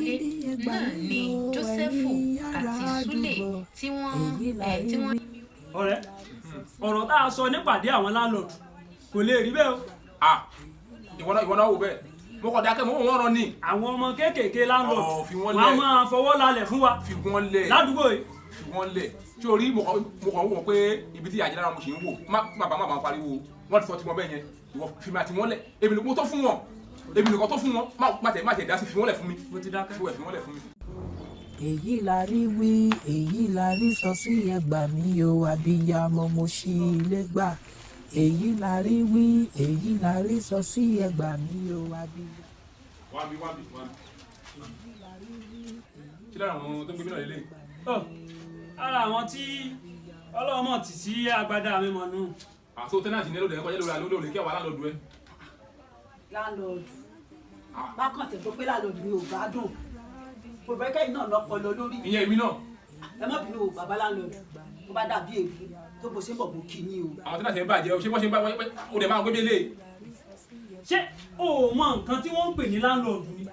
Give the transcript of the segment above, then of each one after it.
wálé náà ni Jósẹ́fù àti Súlè tí wọ́n tí wọ́n. Ọ̀rẹ́, ọ̀rọ̀ tá a sọ nípàdé àwọn landlord kò lè rí bẹ́ẹ̀ o. Ah, ìwọ náà wò bẹ́ẹ̀, mo kọ̀ dákẹ́, mo wò wọ́n rán ni. Àwọn ọmọ kéékèèké landlord Ọ̀, fi wọ́n wọ́n á lẹ̀. máa fọwọ́ lálẹ̀ fún wa Fi wọ́n lẹ̀. ládùúgbò yìí. Fi wọ́n lẹ̀. Tí o rí, mo kàn wò pé ibi tí àjẹlára mo sì ń wò, má bàa má bàa pariwo. Wọ́n ti sọ tiwọn bẹ́ẹ̀ yẹn. Ìwọ fi mi àti wọ́n lẹ̀, èmi mo tó fún wọn, èmi nìkan tó fún wọn. Má tẹ̀ dá sí, fi wọ́n lẹ̀ fún mi. Mo ti dákẹ́. Fi wọ́n lẹ̀ fún mi. Èyí la rí wí, èyí la rí sọ sí, ẹgbà mi o, abiyamọ mo ṣí ilé gbà. Èyí la rí wí, èyí la rí sọ sí, ẹgbà mi o, abiyamọ. Wá bí, wá bí, wá bí. Ṣé lára àwọn tó ń gbé mi náà lélẹ̀? Ọ, ara àwọn tí ọlọ́mọ tì sí agbádá mi mọ̀ nù. Àti tenant ní lóde kọjá lórí lórí kí àwọn landlord ẹ. Landlord bákan tẹ̀ gbọ́ pé landlord mi ò gbádùn, kò bẹ́ẹ̀ kẹ́yìn náà lọ́pọlọ lórí. Ìyẹn èmi náà. Ẹ má bínú o, bàbá landlord, tó bá dàbí èbú tó bó ṣe ń bọ̀, bó kí yín o. Àwọn tenant ń bàjẹ́ o. Ṣé wọ́n ṣe ń bá o dẹ̀ máa gbé bí eléyìí? Ṣé o mọ nǹkan tí wọ́n ń pè ní landlord ni?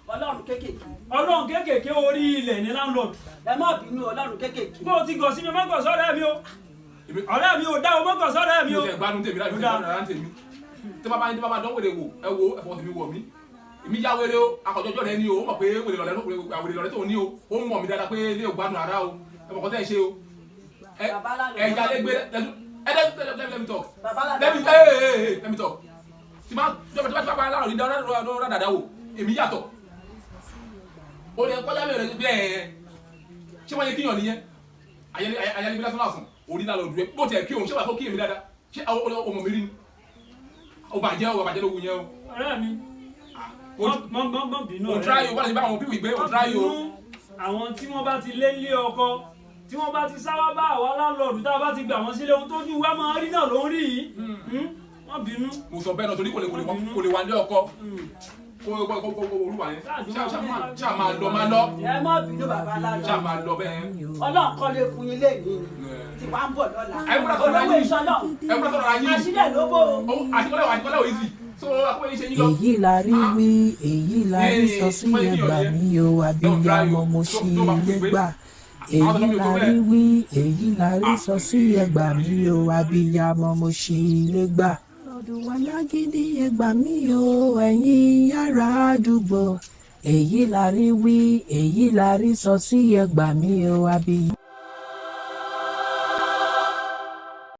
Ọlọ́run kéékèèké. Ọlọ́run kéékèèké orí ilẹ̀ ní landlord. Ẹ má bínú, ọlọ́run kéékèèké. Bó o ti gọ̀ sí mi, má gọ̀ sọ́rẹ́ mi o. Ọ̀rẹ́ mi ò dá o, má gọ̀ sọ́rẹ́ mi Mi o. ò tẹ̀ gbádùn tèmi láti fi gbádùn ara tèmi. Tí bá dán wèrè wò, ẹ wo ẹ̀fọ́ tèmi wọ̀ mí. Èmi yá wèrè o, akọ̀jọ́jọ́ rẹ ni o. Ó mọ̀ pé wèrè lọ́rẹ́ tó ní o. Ó mọ̀ mí dáadáa pé ilé ò gbádùn ara o. Ẹ mọ̀ kọ́ tẹ́ ẹ ṣe o. Ẹ Bàbá landlord. ẹ jalè gbé ẹ ẹ let me talk. Bàbá Let me landlord. Hey, hey, hey, let me talk. Tí bá láàrin dáadáa dáadáa wò, èmi yàtọ̀. Ó lè kọjá mi rẹ̀ bí ẹ̀ ṣé wọ́n yẹ kíyàn nìyẹn. Ayálégbé lásán lásán orí náà lọ dùn ẹ bó tiẹ̀ kí òun ṣé wàá kó kí èmi dáadáa. Ṣé ọmọ mi rí ni? Ó bàjẹ́ lówù yẹn o. Ọ̀rẹ́ mi, mọ́ bínú. O Ọ̀rẹ́ try mi. o, wọ́n ti bá àwọn pípì gbé o, try o. Bínú. Àwọn tí wọ́n bá ti lé lé ọkọ, tí wọ́n bá ti sáwá bá àwa landlord, tá a bá ti gbà wọ́n sílé, ohun tójú wa máa rí náà ló ń rí yìí. Wọ́n bínú. Mo sọ bẹ́ẹ̀ náà torí kò lè wà ní ọkọ kó olúwa yẹn. Ṣáà máa lọ, máa lọ. Ẹ má bínú, bàbá Ṣáà landlord. máa lọ bẹ́ẹ̀. Ọlọ́run kọ́lé fún yín lẹ́yìn ni tí wàá ń bọ̀ lọ́la. Ẹ múra sọ̀rọ̀ Olówó ayé. iṣan náà. Ẹ múra sọ̀rọ̀ ayé. Àṣírí ẹ̀ ló bò ó. Àtikọ́lẹ̀ òyìnbí so akọ́wé ṣe yín lọ. Èyí la rí wí, èyí la rí sọ sí, ẹgbà mi o, abiyamọ mo ṣí ilé gbà. Èyí la rí wí, èyí la rí sọ sí, ẹgbà mi o, abiyamọ mo ṣí ilé gbà. Ọdún wa lágídí, ẹgbà mi o, ẹ̀yin ará àdúgbò. Èyí la rí wí, èyí la rí sọ sí, ẹgbà mi o, abiyamọ.